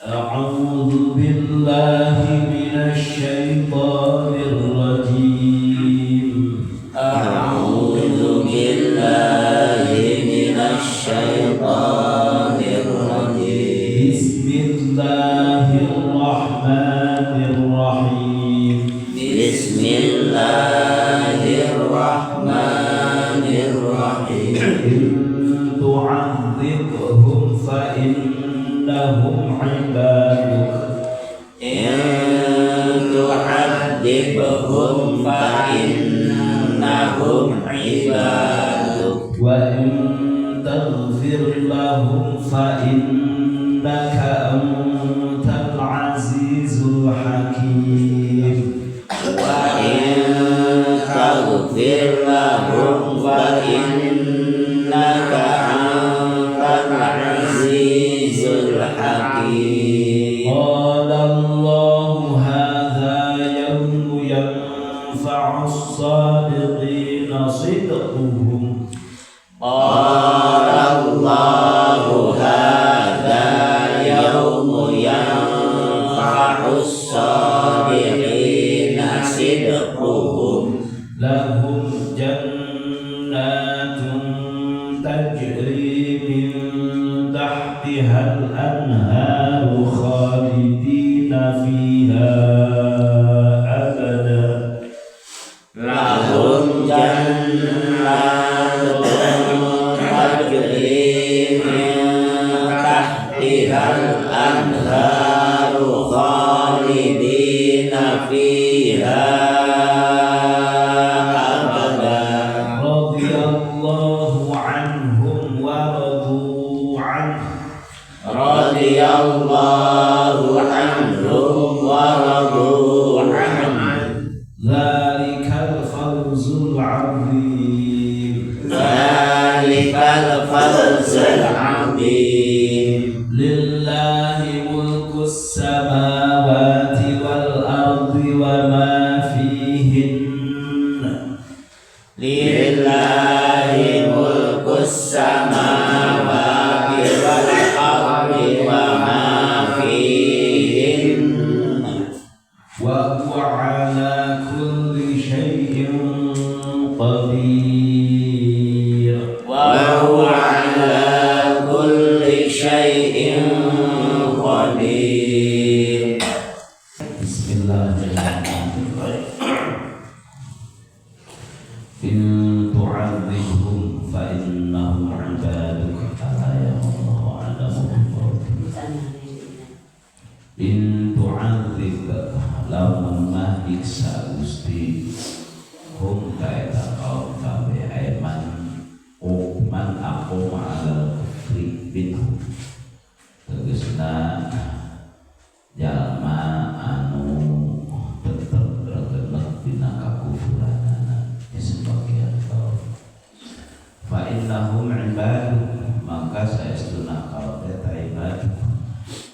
أعوذ بالله من الشيطان الرجيم. أعوذ بالله من الشيطان الرجيم. بسم الله الرحمن الرحيم. بسم الله الرحمن الرحيم. إن تعذبهم فإنهم عبادك. إن تعذبهم فإنهم عبادك. وإن تغفر لهم فإنك أنت العزيز الحكيم. وإن تغفر لهم فإنك أنت العزيز الحكيم. قال الله هذا يوم ينفع الصادقين صدقهم. قال الله هذا يوم ينفع الصادقين صدقهم. لهم جنات تجري من تحتها الأنهار خالدين فيها أبدا. لهم جنات تجري من تحتها الأنهار خالدين فيها أبدا. رضي الله عنهم ورضوا عنه. رضي الله عنهم ورضوا عنه. ذلك الفوز العظيم. ذلك الفوز العظيم. لله ملك السماوات والأرض وما فيهن. لله ملك السماوات والأرض وما فيهن. وهو على كل شيء قدير. وهو على كل شيء قدير. بسم الله الرحمن الرحيم. إن تعذبهم فإنهم عبادك. الآية والله أعلم. إن تعذب lamun mah nyiksa Gusti هم ka eta kaum kabeh ay من من أقام على الكفر منهم, tegesna jalma anu tetep regenek dina kakufuranana di sebagian kaum, فإنهم عبادك maka saestuna kaum eta عبادك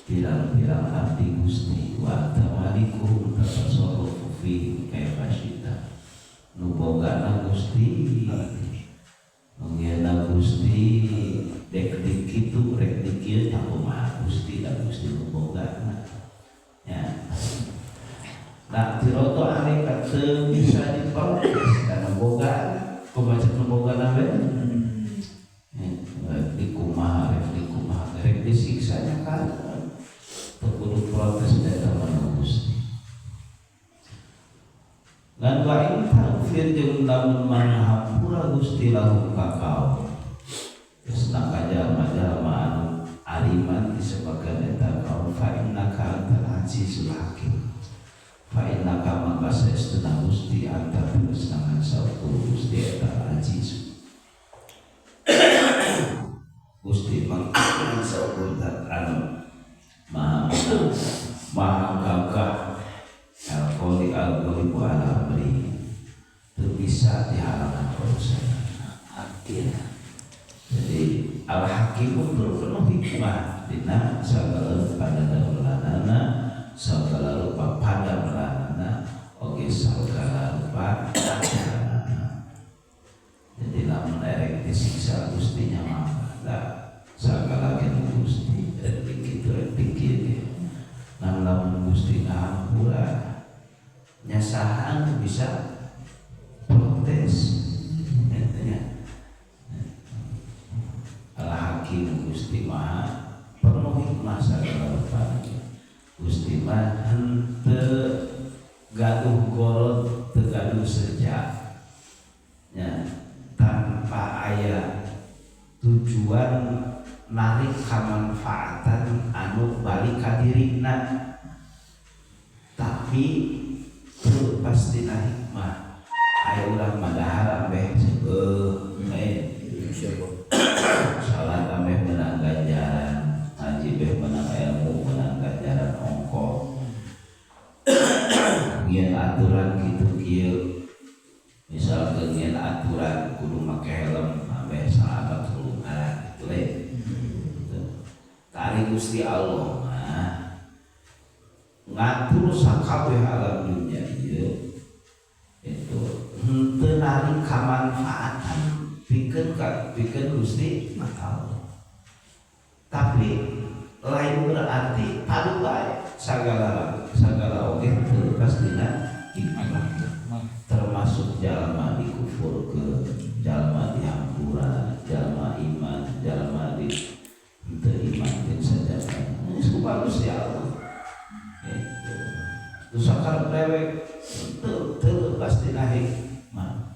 pirang-pirang abdi Gusti, وأنت مالكهم تتصرف فيهم كيف شئت, nu bogana Gusti, nu ngieuna Gusti, dek di kitu rek di kieu tah kumaha Gusti, da Gusti nu bogana ya. Nah, اعتراض عليك teu bisa diprotes karena boga kumaha nu bogana we. Rek di kumaha, rek di kumaha, rek disiksanya kan teu kudu protes da eta mah Gusti. Ngan وإن تغفر jeung lamun manghampura Gusti لهم ka kaum, geus jalma-jalma anu aliman di sebagian eta kaum, فإنك أنت العزيز الحكيم, فإنك maka saestuna Gusti, أنت tegasna ngan saukur Gusti eta العزيز Gusti mah saukur anu maha maha gagah, القوي الغالب على أمره, teu bisa dihalangan urusan. Adil. Jadi الحكيم penuh hikmah dina segala padamelanana, segala rupa padamelanana oge segala rupa ajaranana. Jadi lamun erek disiksa Gustinya mah da segala ge Gusti, rek kitu rek kieu. bisa protes nya. Al Hakim Gusti Maha penuh hikmah sagala rupana. Gusti mah henteu gaduh gorot, teu gaduh seja nya, tanpa aya tujuan narik kamanfaatan anu balik ka dirina, tapi teu pastina hikmah. Aya urang madahar ambeh seueuh salat ambeh menang ganjaran, ngaji beh menang ilmu, menang ganjaran ongkoh. Ngian aturan kitu kieu, misalkan ngian aturan kudu make helm ambeh salamat tulungan kitu le. Tari Gusti Allah mah ngatur sakabeh alam dunia ieu itu henteu narik kamanfaatan pikeun ka pikeun Gusti Allah. Tapi lain berarti padu bae sagala sagala oge teu lepas dina hikmah, termasuk jalma dikufurkeun, jalma dihampura, jalma iman, jalma di henteu iman jeung sajabana. Geus bagus ya Allah. Itu. Terus sakarep dewek teu teu lepas dina hikmah.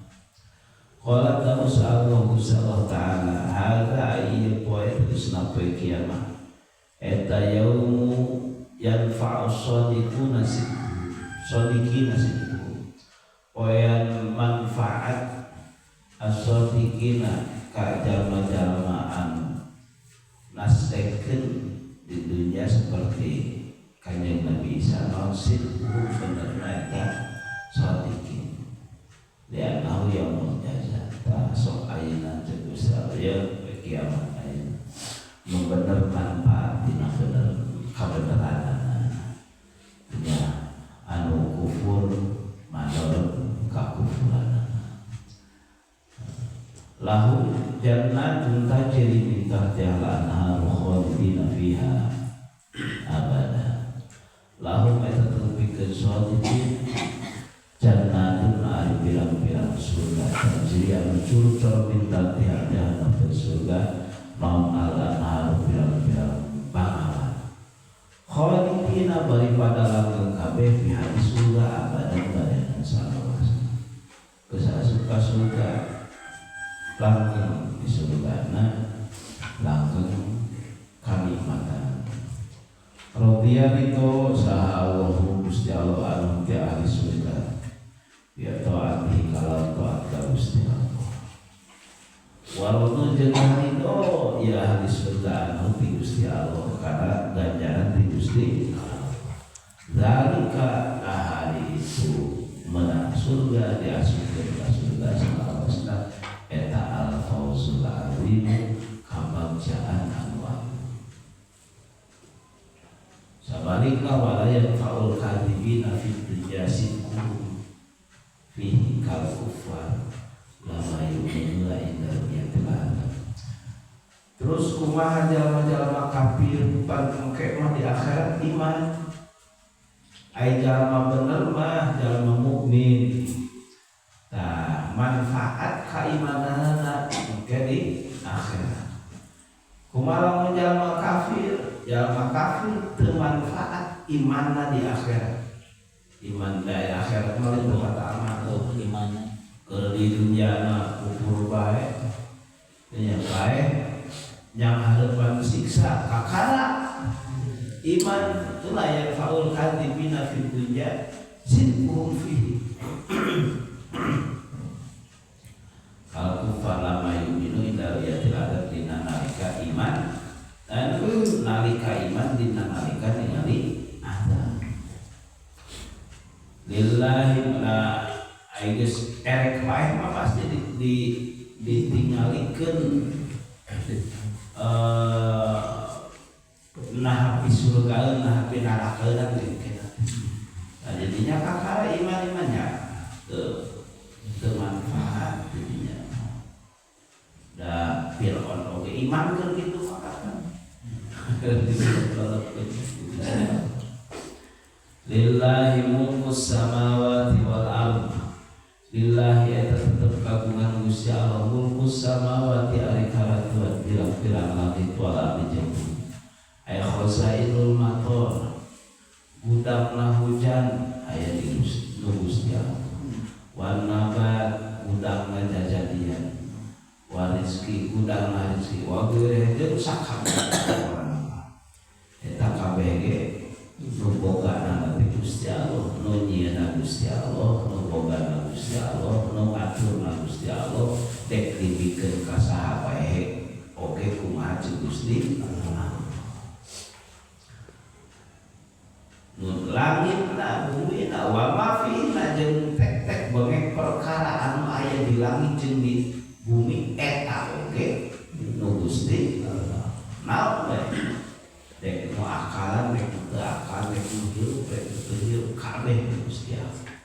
Qala ta'ala Allah Ta'ala hadza ieu poe tegasna poe kiamat eta yaumu yanfa'u shadiquna shadiqina sidquhum, poean manfaat as-shadiqina ka jalma-jalma anu nasdekeun di dunia seperti Kanjeng Nabi Isa naon sidquhum benerna eta shadiqin li'annahu yaumul jaza. Tah sok ayeuna cek Gusti Allah ya kiamat ayeuna nu bener manfaat dina bener kabeneranana nya, anu kufur madorot kakufuranana. Lahum jannatun tajri min tahtiha al-anharu khalidina fiha abada. Lahum eta tepikeun shadiqin jannatun ari pirang-pirang surga tajri anu curcor min tahtiha al surga naon al-anharu pirang-pirang bangawan khalidina bari pada langgeng kabeh fiha di surga abadan badan salawasna. Geus asup ka surga langgeng di surgana, langgeng kanikmatan. Radhiya ridho saha Allahu Gusti Allah anhum ti ahli surga ya taati kalau taat ka Gusti Allah. Wa radu jeung ridho ya ahli surga anhum ti Gusti Allah karena ganjaran ti Gusti Allah. Zalika ahli itu menang surga diasupkeun ka surga salawasna eta al fawzul azim kabagjaan anu agung. Sabalikna wala yanfa'ul kadzibina fid dunya sidquhum fihi kal kuffar lama yu'minuna inda ru'yatil azab. Terus kumaha jalma-jalma kafir pan engke mah di akhirat iman. Ai jalma bener mah jalma mukmin. Tah manfaat keimananana engke di akhirat. Kumaha lamun jalma kafir? Jalma kafir teu manfaat imanna di akhirat. Iman di akhirat mah lain kata amal. Oh, imanna. Keur di dunia na kufur bae. Nya bae yang harapan siksa kakara iman itulah yang faul kadzibina fid dunya sidquhum fihi. Kal kufar lama yu'minu inda ru'yatil adab dina nalika iman dan nalika iman dina nalika ningali azab. Lillahi la geus erek wae mah pasti ditinggalikeun nah api surga nah api neraka dan gitu. Nah, jadinya kakara iman-imannya teu manfaat jadinya. Da Fir'aun oge iman keur kitu mah kan. Lillahi mulkus samawati wal ardh. Lillahi eta tetep kagungan Gusti Allah mulkus samawati ari karatuan pirang-pirang langit wal ardi jeung bumi. Aya khazainul mator gudangna hujan aya di Gusti Allah. Wan nabat gudangna jajadian. Wa rizki gudangna rizki wa geureun jeung sakabeh eta kabeh ge nu bogana teh Gusti Allah, nu nyieunna Gusti Allah, nu bogana Gusti Allah, nu ngaturna Gusti Allah, dek dibikeun ka saha bae oge kumaha ceuk Gusti Allah. Nu langitna bumina wa ma fiina jeung tek-tek bengek perkara anu aya di langit jeung di bumi eta oge nu Gusti Allah. Naon bae dek nu akalan dek teu akal dek nu hirup dek teu hirup kabeh Gusti Allah.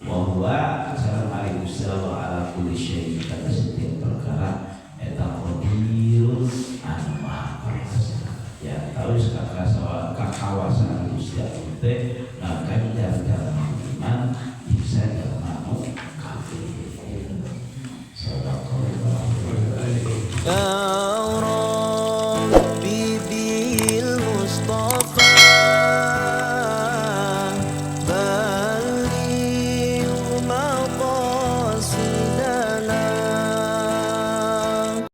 Wa huwa sareng ari Gusti Allah ala kulli syai'in kana setiap perkara eta qadirun anu maha kuasa. Ya tahu kakawasan Gusti Allah teh ngaganjar jalma iman bisa jalma nu kafir. Sadaqallahu.